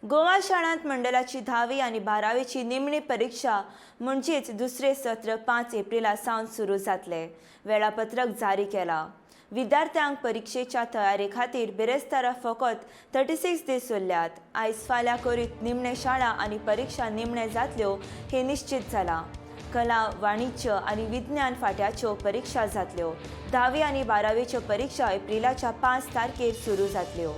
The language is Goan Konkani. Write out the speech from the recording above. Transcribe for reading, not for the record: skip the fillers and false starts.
गोवा शाळांत मंडळाची 10वी आनी 12वीची निमणी परिक्षा म्हणजेच दुसरे सत्र 5 एप्रिला सावन सुरू जातले. वेळापत्रक जारी केला. विद्यार्थ्यांक परिक्षेच्या तयारे खातीर बिरेस्तारा फकत 36 दीस उरल्यात. आयज फाल्यां करीत निमणे शाळा आनी परिक्षा निमणे जातल्यो हे निश्चित जाला. कला, वाणिज्य आनी विज्ञान फाट्याच्यो परिक्षा जातल्यो. 10वी आनी 12वीच्यो परिक्षा एप्रिलाच्या 5 तारखेर सुरू जातल्यो.